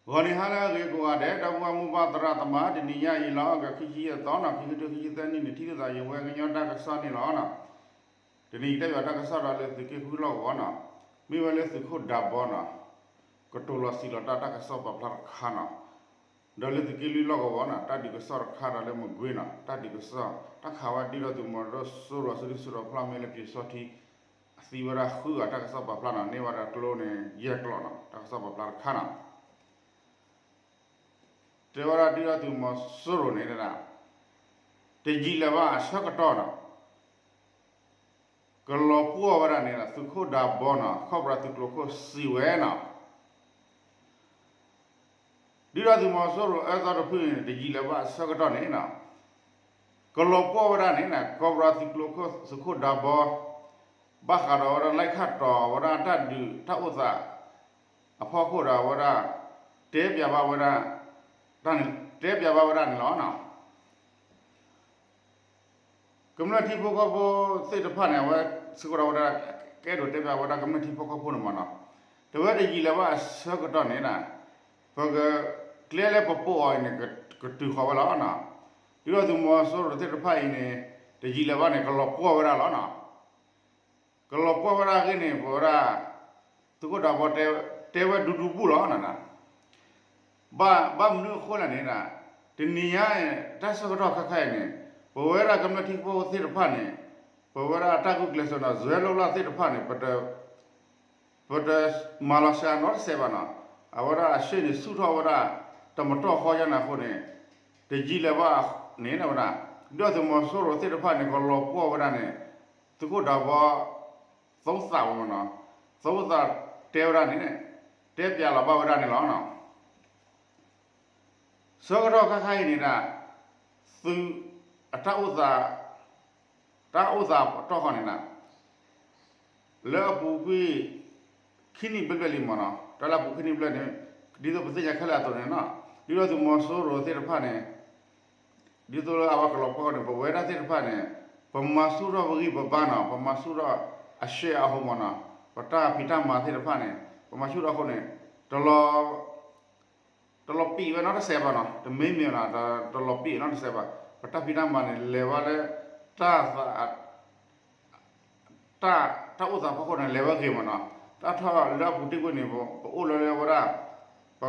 ဂီၤနံၤဟါလၢအဂ့ၤကိးဂၤဒဲး ဒီပုၢ်ဝဲၢ်မိၢ်ပၢ်သရၣ်သမါ တနံၤညါအံၤလီၤ အဂဲၤခံဆံယဲၢ်သီနီၤ ခံကထိခံဆံသၢနံၣ်န့ၣ် ထံၣ်လိာ်သးယဝဲကညီတၢ်ကစီၣ်န့ၣ်လီၤ. တနံၤအံၤတဲဘၣ်တၢ်ကစီၣ်ဒီးလၢသုးက့ဃုလီၢ်ကဝီၤနီၤ မ့ၢ်ဝဲလၢသုးခိၣ်ဒးဘီနီၤ ကတိၤလီၤစံးလီၤတၢ်တၢ်ကစီၣ်ပာ်ဖျါတခါနီၤ ဒီးလၢသုးက့လွံၢ်လီၢ်ကဝီၤနီၤ တၢ်ဒုးကစီၣ်တခါဒီးလၢမကွ့ၤနီၤ တၢ်ဒုးကစီၣ် တၢ်ခးဝဲဒုၣ်ဒါသုးမီၤစိရိၤအစုဒုၣ်စုတီၤဖျီမ့ၢ်လၢပျံၤစီထံ အသံဝဲဒၣ်ဃုဂၤတၢ်ကစီၣ်ပာ်ဖျါနီၤ န့ၢ်ဝဲဒၣ်ကျိန့ၣ် ယဲၢ်ကျိနီၤ တၢ်ကစီၣ်ပာ်ဖျါတခါနီၤ တဲဝဲဒၣ်ဒုၣ်ဒါသုးမီၤစိရိၤန့ၣ် တယံာ်လၢၤဘၣ်အဆၢကတီၢ်နီၤ ကလီၤပှီၢ်ဝဲဒၣ်န့ၣ် သုးခိၣ်ဒးဘီနီၤ ခီၣ်ပြးသုးကျိၤခိၣ်စံးဝဲနီၤ ဒုၣ်ဒါသုးမီၤစိရိၤအၢသီတဖုန့ၣ် တယံာ်လၢၤဘၣ်အဆၢကတီၢ်န့ၣ်နီၤ ကလီၤပှီၢ်ဝဲဒၣ်န့ၣ် ခီၣ်ပြးသုးကျိၤခိၣ်သုးခိၣ်ဒးဘီ ဘၣ်ဃးဒီးဝဲဒၣ်လၢခးတီၤဝဲဒၣ်တၢ်ဒုးတၢ်အိၣ်သး အဖီခိၣ်ဒီးဝဲဒၣ် တဲပၠးဘၣ်ဝဲဒၣ် တၢ်န့ၣ် တဲပၠးဘၣ်ဝဲဒၣ်န့ၣ်လီၤနီၤ ကမျၢၢ်ထံဖိကီၢ်ဖိသ့ၣ်တဖၣ်န့ၣ် အဝဲစ့ၢ်ကီးဒီးဝဲဒၣ် ကအဲၣ်ဒိးတဲပၠးဝဲဒၣ်ကမျၢၢ်ထံဖိကီၢ်ဖိန့ၣ်မ့ၢ်နီၤ တဝဲတယံာ်လၢၤဘၣ်အဆၢကတီၢ်န့ၣ် ပက ကျဲလၢပပိာ်အီၤအံၤန့ၣ် ကတုၤဃီၤဝဲလီၤနီၤ ဒုၣ်ဒါသုးမီၤစိရိၤသ့ၣ်တဖၣ်အံၤန့ၣ် တယံာ်လၢၤဘၣ်န့ၣ် ကလီၤပှီၢ်ဝဲဒၣ်လီၤနီၤ ကလီၤပှီၢ်ဝဲဒၣ်အဂ့ၢ်န့ၣ် ပဝဲဒၣ် သုးခိၣ်ဒးဘီတဲဝဲဒူဒူဘူၣ်လီၤနီၤ ဘၣ်မနုၤအဃိလဲၣ်န့ၣ် တနံၤညါ တၢ်ဆၢကတီၢ်ခါခါအံၤန့ၣ် ပဝဲဒၣ်ကမျၢၢ်ထံဖိကီၢ်ဖိသ့ၣ်တဖၣ်န့ၣ် ပဝဲဒၣ်တၢ်ဂုာ်ကျဲးစၢးနီၤ စဲလိလၢ်သ့ၣ်တဖၣ်န့ၣ် ပတမၤလီၤစှၤနီတစဲးဘၣ်နီၤ အဝဲဒၣ်အဆ့ၣ်န့ၣ် ဆူၣ်ထီၣ်ဝဲဒၣ် တမတီၢ်ဃီယါန့ၣ်အဃိန့ၣ် တယံာ်လၢၤဘၣ်န့ၣ်ဝဲဒၣ် ဒုၣ်ဒါသုးမီၤစိရိၤသ့ၣ်တဖၣ်န့ၣ် ကလီၤပှီၢ်ဝဲဒၣ်န့ၣ် သုးခိၣ်ဒးဘီ သိသးဝဲမ့ၢ်နီၤ သိသးတဲဝဲဒၣ်န့ၣ် တဲပၠးလီၤဘၣ်ဝဲဒၣ်န့ၣ်လီၤ ဆၢကတီၢ်ခါခါအံၤန့ၣ်ဒၣ် သုးအတၢ်အိၣ်သး တၢ်အိၣ်သးပတီၢ်ဃီန့ၣ်ဒၣ် လၢအပူၤကွံာ် ခံနံၣ်ဘျဲၣ်ဘျဲၣ်လံမ့ၢ်နီၤ တၢ်လၢအပူၤခံနံၣ်ဘျဲၣ်န့ၣ် ဒ်သိးပသ့ၣ်ညါခဲလၢာ်အသိးန့ၣ်နီၤ ဒ်သိးသုးမီၤစိရိၤသ့ၣ်တဖၣ်န့ၣ် ဒ်သိးလၢအဝဲကလီၤပှီၢ်န့ၣ် ပဝဲဒၣ်သ့ၣ်တဖၣ်န့ၣ် ပမၤဆူၣ်ထီၣ်ပဂံၢ်ပဘါနီၤ ပမၤဆူၣ်ထီၣ်အဆှဲအဟိမ့ၢ်နီၤ ပတၢ်ဖံးတၢ်မၤသ့ၣ်တဖၣ်န့ၣ် ပမၤဆူၣ်ထီၣ်အဃိန့ၣ် တလီၤ တလီၤပံာ်ဝဲနီတစဲးဘၣ်နီၤ တမ့ၢ်မ့ၢ်နီၤ တလီၤပံာ်နီတစဲးဘၣ် ပတၢ်ဖံးတၢ်မၤန့ၣ် လဲၤဝဲလၢ တၢ် တၢ် တၢ်အိၣ်သးဖီခိၣ်န့ၣ် လဲၤဝဲဂ့ၤမ့ၢ်နီၤ တၢ်ထီၣ်လၢအပူၤတ့ၢ်ကွံာ်န့ၣ် ပအိၣ်လၢလၢဝဲဒၣ် ပ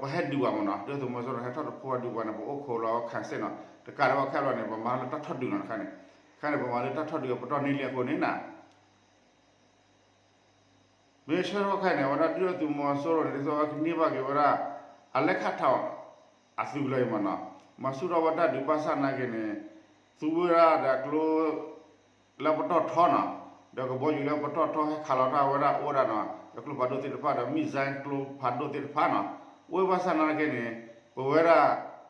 ပဟဲဒုးဘၣ်မ့ၢ်နီၤ ဒုၣ်ဒါသုးမီၤစိရိၤန့ၣ် ဟဲထီၣ်တဖိဝဲဒုးဘၣ်န့ၣ် ပအိၣ်ခိးလီၤခးစ့ၣ်နီၤ တကးဒံးဘၣ်ခဲဘျီန့ၣ် ပမၤလၢတၢ်ထီၣ်ဒုးနီၤတခါန့ၣ် တခါန့ၣ် ပမၤလၢတၢ်ထီၣ်ဒုးအပတီၢ်န့ၢ်လံအဃိန့ၣ်နီၤ မ့ၢ်ဆၢထီၣ်ခါန့ၣ် အဝဲဒၣ်ဒုၣ်ဒါသုးမီၤစိရိၤန့ၣ် ဒ်သိးအဝဲကန့ၢ်ဘၣ်က့ၤဝဲဒၣ် အလဲၤခးထီၣ် အသုးလၢအံၤမ့ၢ်နီၤ မၤဆူၣ်ထီၣ်ဝဲတၢ်ဒုးဘၣ်ဆၣ်နာ်က့န့ၣ် သူဝဲဒၣ်ဒီးကျိ လၢပတီၢ်ထီနီၤ ဒီးကဘီယူၤလၢပတီၢ်ထီဟဲခးလီၤတၢ်ဝဲဒၣ်အိၣ်ဝဲဒၣ်နီၤ ဒီးကျိဖးဒိၣ်သ့ၣ်တဖၣ်ဒီး missile ကျိဖးဒိၣ်သ့ၣ်တဖၣ်နီၤ အိၣ်ဝဲဘၣ်ဆၣ်နာ်က့န့ၣ် ပဝဲဒၣ်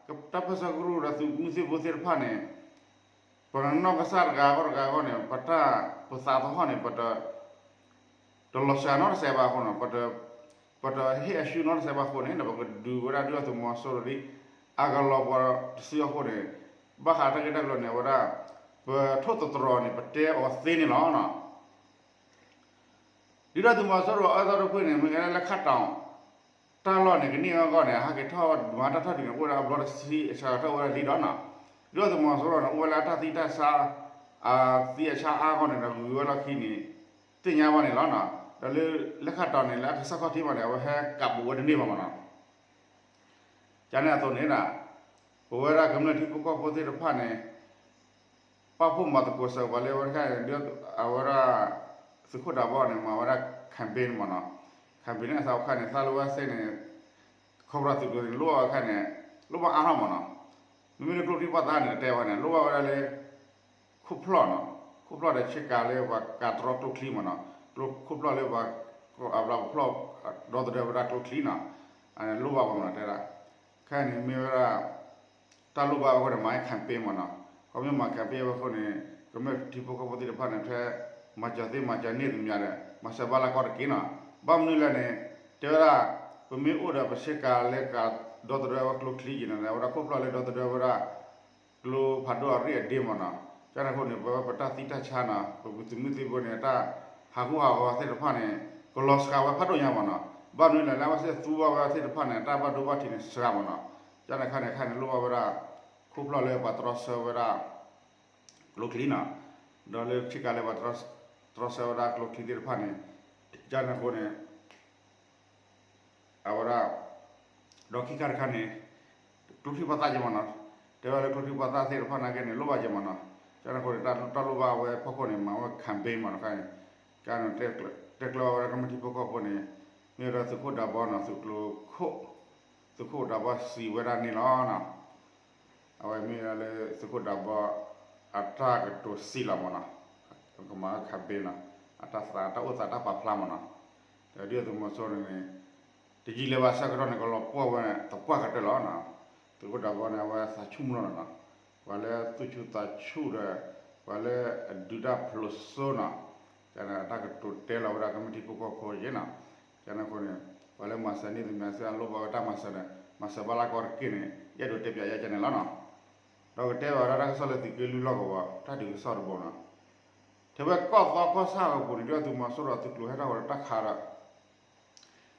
တၢ်ပၢၢ်ဆၢကရူၢ်ဒီးသုးမုၢ်သံၣ်ဘိသ့ၣ်တဖၣ်န့ၣ် ပနီၢ်ကစၢ်တဂၤဂီၢ်တဂၤဂီၢ်န့ၣ် ပတၢ်ပသးသဟီၣ်န့ၣ် ပတ တလီၤစှၤနီတစဲးဘၣ်အဃိန့ၣ် ပတဟ့ၣ်အဆူၣ်နီတစဲးဘၣ်အဃိန့ၣ် ပကဒုးဝဲဒၣ်ဒုၣ်ဒါသုးမီၤစိရိၤဒ် အကလီၤပှီၢ်တစုအဃိန့ၣ် ဘၣ်ဃးတၢ်ဂ့ၢ်တၢ်ကျိၤန့ၣ် အဝဲဒၣ် ပထိၣ်သတြီၤန့ၣ် ပတဲအီၤသ့န့ၣ်လီၤ. ဒုၣ်ဒါသုးမီၤစိရိၤအၢသီတဖုန့ၣ် မ့ၢ်ဂ့ၤလၢခးတီၤ တၢ်လီၢ်န့ၣ် ကန့ၢ်အဂီၢ်န့ၣ် ဟဲက့ၤထီၣ်မၤတၢ်ထီၣ်ဒုးန့ၣ် အိၣ်ဝဲဒၣ်အဘျီတဆံအဆၢကတီၢ်အိၣ်ဝဲဒၣ်လံဒီးနီၤ ဒုၣ်ဒါသုးမီၤစိရိၤန့ၣ် အိၣ်ဝဲလၢအတၢ်သံတၢ်ဆါ အသံအဆါအါအဂီၢ်န့ၣ်ဒီး ဂုၤဝဲလီၢ်ခံန့ၣ် သ့ၣ်ညါဘၣ်န့ၣ်လီၤ. ဒီးလၢ လဲၤခးတီၤန့ၣ် လၢအကစၢ်ခီၣ်ထံးဘၣ်န့ၣ် အဝဲဟဲကးဘူးဝဲတန့ၢ်ဘၣ်မ့ၢ်နီၤ. ကန့ၣ်အသိးန့ၣ်ဒၣ် ပဝဲဒၣ်ကမျၢၢ်ထံဖိကီၢ်ဖိသ့ၣ်တဖၣ်န့ၣ် ပာ်ဖှိၣ်မၤသကိးစၢၤပှၤလၢဝဲတခါန့ၣ် အဝဲဒၣ် သုးခိၣ်ဒးဘီန့ၣ် မၤဝဲဒၣ် campaign မ့ၢ်နီၤ. campaign န့ၣ်အသးအခါန့ၣ် သးလၢဝဲသ့ၣ်န့ၣ် ခီဖျိသုးကျိၤန့ၣ် လိၣ်ဘၣ်ဝဲအခါန့ၣ် လိၣ်ဘၣ်အါထီၣ်မ့ၢ်နီၤ. မ့မ့ၢ်လၢကျိချံပှၢ်သၣ်န့ၣ် ကတဲဝဲန့ၣ် လိၣ်ဘၣ်ဝဲဒၣ်လၢ ခိၣ်ဖျီၣ်နီၤ. ခိၣ်ဖျီၣ်ဒီးဆ့ကၤလၢပှၤကၤတြီကျိချံမ့ၢ်နီၤ. ကျိ ခိၣ်ဖျီၣ်လၢပှၤ အဘျီပဖျီၣ် ဒီသဒၢဝဲဒၣ်ကျိချံနီၤ. လိၣ်ဘၣ်ဝဲမ့ၢ်နီၤ တဲဒၣ်. ခဲအံၤန့ၣ်မ့ၢ်ဝဲဒၣ် တၢ်လိၣ်ဘၣ်ဝဲအဃိန့ၣ် မၤ campaign မ့ၢ်နီၤ. ခီဖျိမၤ campaign ဝဲအဃိန့ၣ် ကမျၢၢ်ထံဖိကီၢ်ဖိသ့ၣ်တဖၣ်န့ၣ် ဖဲမၤစၢၤသ့ၣ်မၤစၢၤန့ၢ်သမံၤဒီး မၤစၢၤဘၣ်လၢကီၢ်တက့ၢ်နီၤ. ဘၣ်မနုၤလဲၣ်န့ၣ် တဲဝဲဒၣ် ပမ့ၢ်အိၣ်ဒီးပဆ့ကၤလၢကၤဒီသဒၢဝဲကျိချံက့ၤန့ၣ် အဝဲဒၣ်ခိၣ်ဖျီၣ်လၢဒီသဒၢဝဲဒၣ် ကျိဖးဒိၣ်အရ့ၣ်အဒ့မ့ၢ်နီၤ. ကန့ၣ်အဃိန့ၣ် ပဝဲပတၢ်သံတၢ်ဆါနီၤ ပသုးမုၢ်သံၣ်ဘိန့ၣ် တၢ်ဟးဂူာ်ဟးဂီၤသ့ၣ်တဖၣ်န့ၣ် ကလီၤစှၤဝဲဖးဒိၣ်ညါမ့ၢ်နီၤ. ဘၣ်မနုၤလဲၣ် လၢအဝဲသ့ၣ်သူဘၣ်ဝဲသ့ၣ်တဖၣ်န့ၣ် တၢ်ဘၣ်ဒိဘၣ်ထံးန့ၣ်စှၤမးနီၤ. ကန့ၣ်ခါန့ၣ် ခါန့ၣ်လိၣ်ဘၣ်ဝဲဒၣ် ခိၣ်ဖျီၣ်လၢပှၤတြီဆၢဝဲဒၣ် ကျိချံနီၤ, ဒီးလၢခံခါလၢပှၤတြီဆၢဝဲဒၣ်ကျိချံသ့ၣ်တဖၣ်န့ၣ်, ကန့ၣ်အဃိန့ၣ် အဝဲဒၣ် ဒီးခံခါတခါန့ၣ် ကျိချံပှၤသၣ်က့မးနီၤ, တဲဝဲလၢကျိချံပှၤသၣ်သ့ၣ်တဖၣ်နာ်က့န့ၣ် လိၣ်ဘၣ်က့မးနီၤ. ကန့ၣ်အဃိန့ၣ် တၢ်လိၣ်ဘၣ်ဝဲဖီခိၣ်န့ၣ် မၤဝဲ campaign မးနီၤခါန့ၣ်, ကန့ၣ် တဲကျၢၤဝဲဒၣ်ကမျၢၢ်ထံဖိကီၢ်ဖိန့ၣ် မ့ၢ်ဝဲဒၣ်သုးခိၣ်ဒးဘီနီၤ, သုးကျိၤခိၣ် သုးခိၣ်ဒးဘီစံးဝဲဒၣ်န့ၣ်လီၤနီၤ. အဝဲမ့ၢ်ဝဲဒၣ်လၢသုးခိၣ်ဒးဘီ အတၢ်ကတိၤစံးလီၤမးနီၤ, ကမၤဝဲ campaign နီၤ, အတၢ်သးတၢ်အိၣ်သးတၢ်ပာ်ဖျါမးနီၤ. ဒီးဒုၣ်ဒါသုးမီၤစိရိၤန့ၣ် တယံာ်လၢၤဘၣ်ဆၢကတီၢ်န့ၣ် ကလီၤပှီၢ်ဝဲသပှၢ်ကတၢၢ်လီၤနီၤ. သုးခိၣ်ဒးဘီန့ၣ် အဝဲသးဆူၣ်မုၢ်လီၤနီၤ, ပှၤလၢသူၣ်ဆူၣ်သးဆူၣ်ဒီး ပှၤလၢအဒုးတၢ်ဖျိးစိနီၤ, ကန့ၣ်အတၢ်ကတိၤတဲလီၤဝဲဒၣ်ကမျၢၢ်ထံဖိကီၢ်ဖိယဲနီၤ. ကန့ၣ်အဃိန့ၣ် ပှၤလၢမၤစၢၤန့ၢ်သမံသမိးအလိၣ်ဘၣ်ဝဲတၢ်မၤစၢၤဒီး မၤစၢၤဘၣ်လၢကီၢ်တက့ၢ်န့ၣ် ယအဲၣ်ဒိးတဲပၠးယဲကန့ၣ်လီၤနီၤ. ဒီးကတဲဘၣ်ဝဲဒၣ်တၢ်ကစီၣ်လၢသုးက့လွံၢ်လီၢ်ကဝီၤ တၢ်ဒုးကစီၣ်တဘိနီၤ. ထဲဝဲကီၢ်သီကီၢ်ဆၣ်အပူၤန့ၣ် ဒုၣ်ဒါသုးမီၤစိရိၤအသုးကျိၤဟဲထီၣ်ဝဲဒီးတၢ်ခးဒီး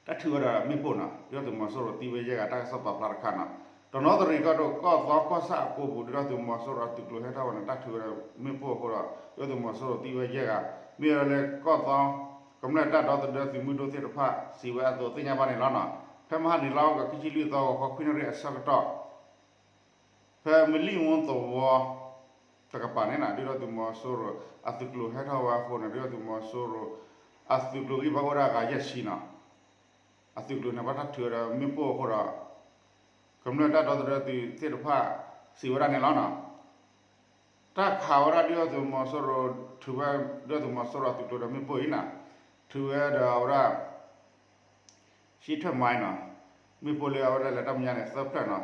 တၢ်ထုးဝဲဒီးမ့ၣ်ပိၢ်နီၤ, ဒုၣ်ဒါသုးမီၤစိရိၤသံဝဲယဲၢ်ဂၤ တၢ်ကစီၣ်ပာ်ဖျါတခါနီၤ. တနီသရံၣ်ကီၢ်ဒိၣ် ကီၢ်သီကီၢ်ဆၣ်အကိပူၤ ဒုၣ်ဒါသုးမီၤစိရိၤအသုးကျိၤဟဲထီၣ်ဝဲန့ၣ် တၢ်ထုးဝဲဒီးမ့ၣ်ပိၢ်အဃိဒီး ဒုၣ်ဒါသုးမီၤစိရိၤသံဝဲယဲၢ်ဂၤ, မ့ၢ်ဝဲလၢကီၢ်သီ ကမျၢၢ်တၢ်ဒီသဒၢသုးမုၢ်ဒိၣ်သ့ၣ်တဖၣ် စံးဝဲအသိးသ့ၣ်ညါဘၣ်န့ၣ်လီၤနီၤ. ဖဲမဟါနံၤလါအီကူး ခံဆံလွံၢ်သီ ဂီၤခီခွံနၣ်ရံၣ်အဆၢကတီၢ် ဖဲမလံၣ်ဝီသဝီတကပၤန့ၣ်နီၤ ဒုၣ်ဒါသုးမီၤစိရိၤအသုးကျိၤဟဲထီၣ်ဝဲအဃိန့ၣ် ဒုၣ်ဒါသုးမီၤစိရိၤအသုးကျိၤဂံၢ်ဘါအိၣ်ဝဲဒၣ်ဂၤယဲၢ်ဆံနီၤ, အသုးကျိၤန့ၣ် ဘၣ်တၢ်ထုးဝဲဒီးမ့ၣ်ပိၢ်အဃိဒီး ကမျၢၢ်တၢ်ဒီသဒၢသုးသ့ၣ်တဖၣ် စံးဝဲဒၣ်န့ၣ်လီၤနီၤ. တၢ်ခးဝဲဒၣ်ဒုၣ်ဒါသုးမီၤစိရိၤ ထုးဝဲဒုၣ်ဒါသုးမီၤစိရိၤအသုးကျိၤဒီးမ့ၣ်ပိၢ်အံၤနီၤ, ထုးဝဲဒီးဝဲဒၣ် ရှံထွဲမးနီၤ, မ့ၣ်ပိၢ်လၢအဝဲဒၣ်လဲၤတၢ်မဲာ်ညါန့ၣ် သၢဖျၢၣ်နီၤ,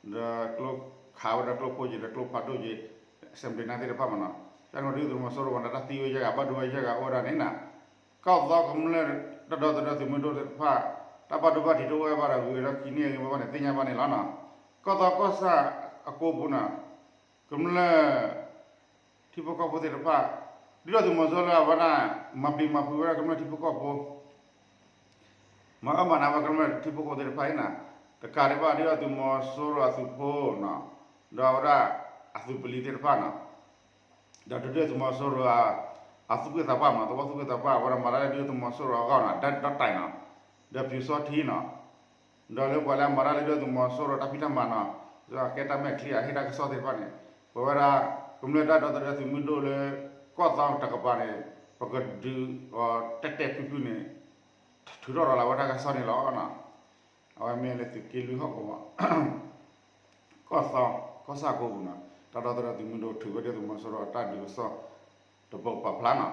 ဒီးကျိခးဝဲဒီးကျိဖိက့ၤဒီးကျိဖးဒိၣ်က့ၤ စဲးဘျုးနၢ်သ့ၣ်တဖၣ်မးနီၤ, တၢ်န့ၣ်ဒုၣ်ဒါသုးမီၤစိရိၤဝဲန့ၣ် တၢ်သံဝဲယဲၢ်ဂၤ ဘၣ်ဒိဝဲယဲၢ်ဂၤအိၣ်ဝဲဒၣ်န့ၣ်နီၤ, ကီၢ်သီကမျၢၢ်တၢ်ဒီသဒၢသုးမုၢ်ဒိၣ်သ့ၣ်တဖၣ် တၢ်ဘၣ်ဒိဘၣ်ထံးတအိၣ်ဝဲဘၣ်ဒီးဂုၤဝဲဒီးကံန့ၢ်အဂ့ၤဝဲဘၣ်န့ၣ် သ့ၣ်ညါဘၣ်န့ၣ်လီၤနီၤ, ကီၢ်သီကီၢ်ဆၣ်အကိပူၤနီၤ, ကမျၢၢ် ထံဖိကီၢ်ဖိသ့ၣ်တဖၣ်, ဒုၣ်ဒါသုးမီၤစိရိၤလၢအဝဲဒၣ် မၤပျံၤမၤဖုးဝဲဒၣ်ကမျၢၢ်ထံဖိကီၢ်ဖိ, မၤအၢမၤနးဝဲကမျၢၢ်ထံဖိကီၢ်ဖိသ့ၣ်တဖၣ်အံၤနီၤ, တကးဒံးဘၣ်ဒုၣ်ဒါသုးမီၤစိရိၤအသုးဖိနီၤ, ဒီးအဝဲဒၣ်အသုးပလံၤသ့ၣ်တဖၣ်နီၤ, ဒီးဒုၣ်ဒါသုးမီၤစိရိၤ အသူၣ်က့ၣ်သးပှၢ်မး သဝီသူၣ်က့ၣ်သးပှၢ် အဝဲဒၣ်မၤတၢ်လၢဒုၣ်ဒါသုးမီၤစိရိၤအဂီၢ်နီၤ, ဒီးတၢ်နီၤ, ဒီးပျူစောထီးနီၤ ဒီးလၢပှၤလၢအမၤတၢ်လၢဒုၣ်ဒါသုးမီၤစိရိၤတၢ်ဖံးတၢ်မၤနီၤ, ဒီးကဲတၢ်မဲာ်ချံအဟ့ၣ်တၢ်ကစီၣ်သ့ၣ်တဖၣ်န့ၣ်, ပဝဲဒၣ် ကမျၢၢ်တၢ်ဒီသဒၢသုးမုၢ်ဒိၣ်လၢ ကီၢ်သီတကပၤန့ၣ်, ပကဒုးအီၤတဲာ်တဲာ်ဖျုးဖျုးန့ၣ်, ထုးထီၣ်ဒီးလၢအဝဲတၢ်ကစီၣ်န့ၣ်လီၤ. အဝဲမ့ၢ်လၢသုးက့လွံၢ်ဟီၣ်ကဝီၤ ကီၢ်သီ ကီၢ်ဆၣ်ကိပူၤနီၤ, တၢ်ဒီသဒၢသုးမုၢ်ဒိၣ်ထုးဝဲဒုၣ်ဒါသုးမီၤစိရိၤအတၢ်ဒုးကစီၣ် တဘိပာ်ဖျါနီၤ,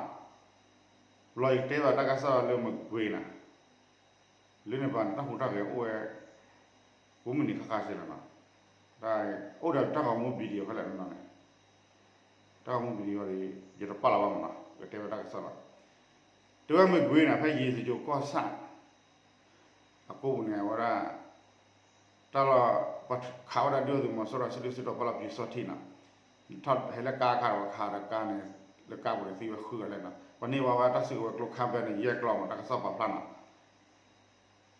ဘျီယကတဲဘၣ်တၢ်ကစီၣ်လၢမကွ့ၤနီၤ, လၢန့ၣ်ဘၣ်န့ၣ် တၢ်ဟူးတၢ်ဂဲၤအိၣ်ဝဲ ကိးမုၢ်နံၤခါခါစ့ၢ်လီၤနီၤ, တၢ်အိၣ်ဒီးတၢ်ဂီၤမူ video ဖဲလဲၣ်နီၤန့ၣ်, တၢ်ဂီၤမူ video ဒီး ယတပာ်လီၤဘၣ်မးနီၤ, ယကတဲဝဲတၢ်ကစီၣ်လီၤ. တဲဝဲမကွ့ၤနီၤ ဖဲယ့ၤစယိၤကီၢ်ဆၣ် အကိပူၤန့ၣ် အဝဲဒၣ် တၢ်လီၤ ပှၤခးဝဲဒၣ်ဒုၣ်ဒါသုးမီၤစိရိၤ စုဒုၣ်စုတီၤဖီလာ်ပျူစောထီးနီၤ, ထီၣ်ဟဲလၢကါခါဒီး ပှၤခးဒီးကါန့ၣ် လၢကါပူၤန့ၣ်သံဝဲဃုဂၤလဲၣ်နီၤ, ပှၤန့ၢ်ဝဲဝဲတၢ်စုကဝဲၤကျိခါဘဲန့ၣ် ယဲၢ်ကျီမး တၢ်ကစီၣ်ပာ်ဖျါနီၤ.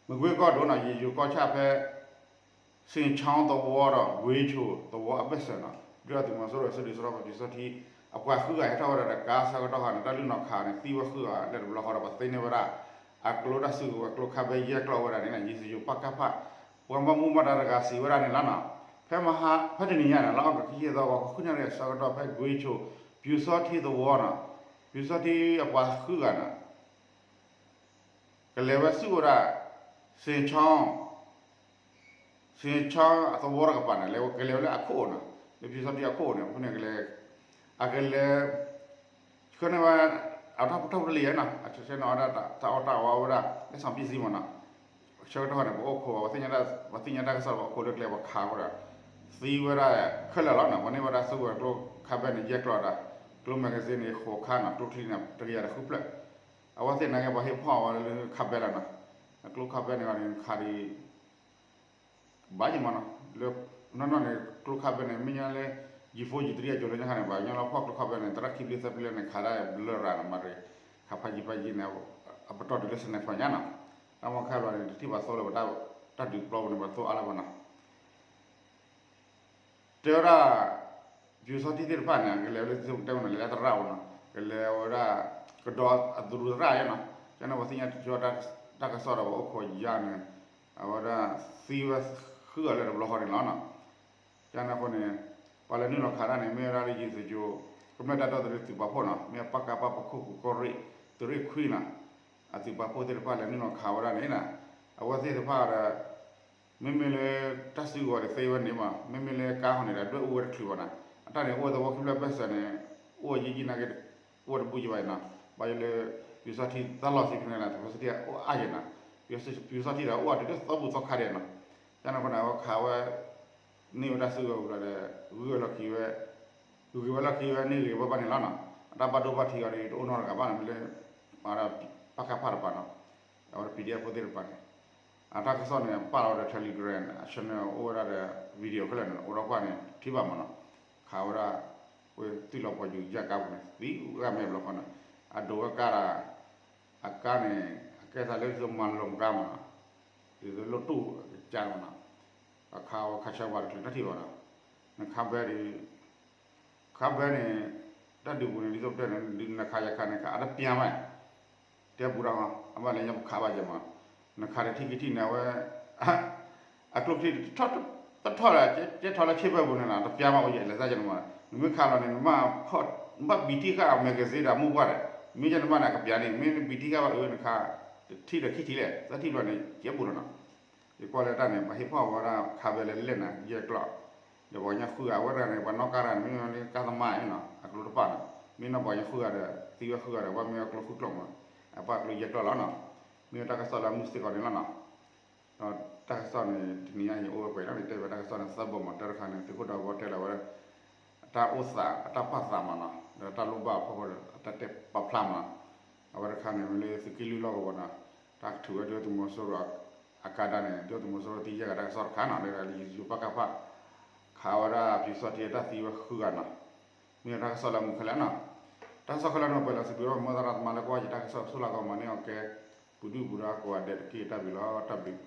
မကွ့ၤကီၢ်ဒိၣ်နီၤ ယ့ၤယိၤကီၢ်ဆၣ်ဖဲ ဆ့ၣ်ခၠီသဝီဒီး ကွ့ၤဆိသဝီအဘၢၣ်စၢၤနီၤ, ဒုၣ်ဒါသုးမီၤစိရိၤ စုဒုၣ်စုတီၤဖီလာ်ပျူစောထီး အပှၤဃုဂၤဟဲထီၣ်ဝဲဒၣ်ဒီးကါဆၢကတီၢ်ခါန့ၣ် တၢ်လုၢ်နီၤခးန့ၣ် သံဝဲဃုဂၤလၢတဘျီဃီဒီး ပှၤသ့န့ၢ်ဝဲဒၣ် အကျိတၢ်စုကဝဲၤကျိခါဘဲယဲၢ်ကျီဝဲဒၣ်န့ၣ်နီၤ, ယ့ၤစယိၤပကဖ ပှၤဘၣ်မူဘၣ်ဒါတဂၤစံးဝဲဒၣ်န့ၣ်လီၤနီၤ. ဖဲမဟါ ဖဲတနံၤညါန့ၣ် လါအီကူးခံဆံသီ ဂီၤခီခွံနၣ်ရံၣ်အဆၢကတီၢ် ဖဲကွ့ၤဆိ ပျူစောထီးသဝီနီၤ, ပျူစောထီးအပှၤဃုဂၤနီၤ ကလဲၤဝဲဆူဝဲဒၣ် ဆ့ၣ်ခၠီ ဆ့ၣ်ခၠီအသဝီတကပၤန့ၣ် ကလဲၤဝဲလၢအခိၣ်နီၤ, လၢပျူစောထီးအခိၣ်န့ၣ် အဃိန့ၣ်ကလဲၤ အကလဲၤ ဆှၢန့ၢ်ဝဲ အတၢ်ဖိတၢ်လံၤနီၤ, အဆှၢန့ၢ်ဝဲဒၣ်တၢ်အီၣ်တၢ်အီဝဲဒၣ် လၢစီၤပံစံမ့ၢ်နီၤ, ဆၢကတီၢ်န့ၣ် ပအိၣ်ခိး ပှၤသ့ၣ်ညါတၢ်ကစီၣ် ပအိၣ်ခိးလၢကျဲ ပှၤခးဝဲဒၣ် သံဝဲဒၣ်ခဲလၢာ်လီၤနီၤ, ပှၤန့ၢ်ဝဲဒၣ်စုကဝဲၤကျိခါဘဲန့ၣ် ယဲၢ်ကျီဒီး ကျိ magazine န့ၣ် ဃိးခါနီၤ, ကျိချံန့ၣ် တကယၤတဃုဖျၢၣ် အဝဲသ့ၣ်နာ်က့ ပှၤဟ့ၣ်ဖီၣ်ဝဲလၢခါဘဲလီၤနီၤ, ကျိခါဘဲန့ၣ်န့ၣ် ခးဒံး ဘၣ်ယံၤမးနီၤ, လၢ နီၢ်နီၢ်န့ၣ် ကျိခါဘဲန့ၣ် မ့ၢ်ညါလၢ ယံၤဖိယံၤတရံးအစိၤလၢညါခါန့ၣ် ပှၤကညီလီၤဖီၣ်ကျိခါဘဲန့ၣ် သရၣ်ခံဘျ့သၢဘျ့လၢန့ၣ် ခးဒၣ်ဘျၢရၤနီၤ, မၤရ့ ခးဖးယံၤဖးယံၤန့ၣ် အပတီၢ်တုၤလၢ sniper ညါနီၤ, တၢ်မီခါလီၤန့ၣ် တထံၣ်ပှၤသိလၢပတၢ်ဒုးပျီပူၤန့ၣ် ပှၤသိအါလၢၤဘၣ်နီၤ. တဲဝဲဒၣ် ပျူစောထီးသ့ၣ်တဖၣ်န့ၣ် ကလဲၤဝဲလၢသုးခိၣ်တဲဝဲနီၤ လဲၤလၢသရၣ်အိၣ်နီၤ ကလဲၤဝဲဒၣ် ကဒီးအသရူးသရၣ်ယဲနီၤ. ကန့ၣ်ပှၤသ့ၣ်ညါတၢ်ကစီၣ်ဒီးပှၤအိၣ်ခိးယါန့ၣ် အဝဲဒၣ်သံဝဲဃုဂၤလၢတဘျီဃီန့ၣ်လီၤနီၤ. ကန့ၣ်အဃိန့ၣ် ပှၤလဲၤနုာ်လီၤခးတၢ်န့ၣ် မ့ၢ်ဝဲဒၣ်လၢယ့ၣ်စကၠိ ကမျၢၢ်တၢ်ဒီသဒၢသုးပာ်ဖှိၣ်နီၤ မ့ၢ်ပကဖ ပခိၣ်ပူၤကီၢ်ရ့ၣ် သုးရ့ၣ်ခွံနီၤ အသုးပာ်ဖှိၣ်သ့ၣ်တဖၣ်လဲၤနုာ်လီၤခးဝဲဒၣ်န့ၣ်နီၤ. အဝဲသ့ၣ်တဖၣ်ဒီး မ့မ့ၢ်လၢတၢ်စုကဝဲၤဒီးသ့ဝဲန့ၣ်မး မ့မ့ၢ်လၢကါဃီန့ၣ်ဒီး ဒွဲၣ်အူဝဲတချုးဘၣ်နီၤ. အတၢ်န့ၣ် အိၣ်ဝဲသဝီခံဖျၢၣ်ဘၢၣ်စၢၤန့ၣ် အိၣ်ဝဲယံာ်ယံာ်နာ်က့ အိၣ်ဝဲတဘူၣ်ယံာ်ဘၣ်အံၤနီၤ. ဘၣ်ယိၣ်လၢ ပျူစောထီးတၢ်လီၢ်စံးဖဲန့ၣ်လီၤ ပျူစောထီးအိၣ်အါယဲနီၤ. ပျူစောထီးဒီးအိၣ်အါတုၤလၢသီဘူၣ်သီခါဒဲးနီၤ. ကန့ၣ်အဃိန့ၣ် အဝဲခးဝဲ န့ၢ်ဝဲတၢ်စုကဝဲၤဒီး ဂုၤဝဲလီၢ်ခံဝဲ ဂုၤက့ၤဝဲလီၢ်ခံဝဲန့ၢ်ဂ့ၤဝဲဘၣ်န့ၣ်လီၤနီၤ. အတၢ်ဘၣ်ဒိဘၣ်ထံးအီၤဒီး တအိၣ်နီတဂၤဘၣ်နီၤ မ့ၢ်လၢ ပကဖ တပၤနီၤ အဝဲ ပီၣ်ဒံၣ်အဖိသ့ၣ်တဖၣ်န့ၣ် အတၢ်ကစီၣ်န့ၣ် ပာ်လီၤဝဲဒီး Telegram channel အိၣ်ဝဲဒၣ်ဒီး video ခဲလၢာ်န့ၣ် အိၣ်ဒီးကွၢ်န့ၣ် ထံၣ်ဘၣ်မးနီၤ. ခးဝဲဒၣ် ဝဲသံလီၤပှီၤယူၤယဲၢ်ကါပူၤန့ၣ် သံဂၤမဲာ်ဘျီဃီန့ၣ် အဒိးဝဲကါဒီး အကါန့ၣ် အကဲသးလၢဒ်သိးမၤလိာ်ကါမးနီၤ ဒ်သိးလၢတူၢ်အကစၢ်မးနီၤ. အခါဝဲခါဆၢဝါတချုးတၢ်ထံၣ်ဘၣ်ဒီး နခါဘဲဒ် ခါဘဲန့ၣ် တၢ်ဒုးပူၤန့ၣ် ဒ်သိးပတဲန့ၣ် နခးယခးန့ၣ် ခးအတပျါမး တဲပူၤဒီး အဘၣ်လဲၤညါပခးဘၣ်ယဲမး နခးတထံၣ်ခံထံၣ်န့ၣ် အဝဲ အကျိချံ တထီၣ်ဒီး ကဲထီၣ်လၢဆ့ဘၢၣ်ပူၤန့ၣ်နီၤ တပျါမးအိၣ်ယဲ လဲၤသးယဲန့ၣ်မး နမ့ၢ်ခးလီၤန့ၣ် နဘၣ် နဘၣ်ဘံထံၣ်ဃာ်အ magazine ဒီးမိၢ်ပှၢ်ဒီး မ့ၢ်ယဲန့ၣ်မးန့ၣ် အကပျါန့ၣ် မ့ၢ်နဘံထံၣ်ဃာ်ဘၣ်အၢ နခး တထံၣ်ဒီးခံထံၣ်လဲၣ် သၢထံၣ်ဘျီန့ၣ် ကဲဘူးလီၤနီၤ. ယကွၢ်လၢတၢ်န့ၣ် ပှၤဟ့ၣ်ဖီၣ်ဝဲဒၣ်ခးဘဲလၢလဲၣ်နၤ ယဲၢ်ကျီၢ် ဒီးပှၤကညီဃုဂၤ အဝဲတဂၤန့ၣ် ပှၤနီၣ်ကါတဂၤန့ၣ် မ့ၢ်ဝဲလၢကါသမါနီၤ အကျိတဖၣ်နီၤ မ့ၢ်နီၢ်ပှၤကညီဃုဂၤဒီး သံဝဲဃုဂၤဒီး ပှၤမ့ၢ်ဝဲကျိဃုကျိာ်မး အပၣ်ကျိယဲၢ်ကျီၢ်လီၤနီၤ. မ့ၢ်ဝဲတၢ်ကစီၣ်လၢအမုၢ်စ့ၢ်ကီးန့ၣ်လီၤနီၤ. ဒီးတၢ်ကစီၣ်န့ၣ် တနံၤညါအံၤအိၣ်ဝဲပှဲၤလီၤန့ၣ် တဲဝဲတၢ်ကစီၣ်န့ၣ် သၢဘီမး တၢတခါန့ၣ် သုးခိၣ်ဒီးဘီတဲလီၤဝဲ အတၢ်အိၣ်သး အတၢ်ပာ်သးမးနီၤ ဒီးတၢ်လိၣ်ဘၣ်အဖီခိၣ်ဒီး အတၢ်တဲပာ်ဖျါမးနီၤ. အဝဲတခါန့၁�် မ့ၢ်လၢသုးက့လွံၢ်လီၢ်ကဝီၤနီၤ တၢ်ကထုးဝဲဒုၣ်ဒါသုးမီၤစိရိၤအကါဒါန့ၣ် ဒုၣ်ဒါသုးမီၤစိရိၤသံယဲၢ်ဂၤတၢ်ကစီၣ်တခါနီၤ လၢယပကဖ ခးဝဲဒၣ်ပျူစောထီးအတၢ်သံဝဲဃုဂၤနီၤ. မ့ၢ်တၢ်ကစီၣ်လၢအမုာ်ခဲလၢာ်နီၤ. တၢ်ကစီၣ်ခဲလၢာ်န့ၣ် ပှဲၤလီၤစံးဘျုးဘၣ် မုၢ်သရၣ်သမါလၢကွၢ်ယတၢ်ကစီၣ် ဆိၣ်လၢကမၤန့ၢ်အီၤကဲ ပူၤဒုၣ်ပူၤဒါကိးဂၤဒဲးတက့ၢ် တၢ်ဘျုးလီၤ တၢ်ဘျုး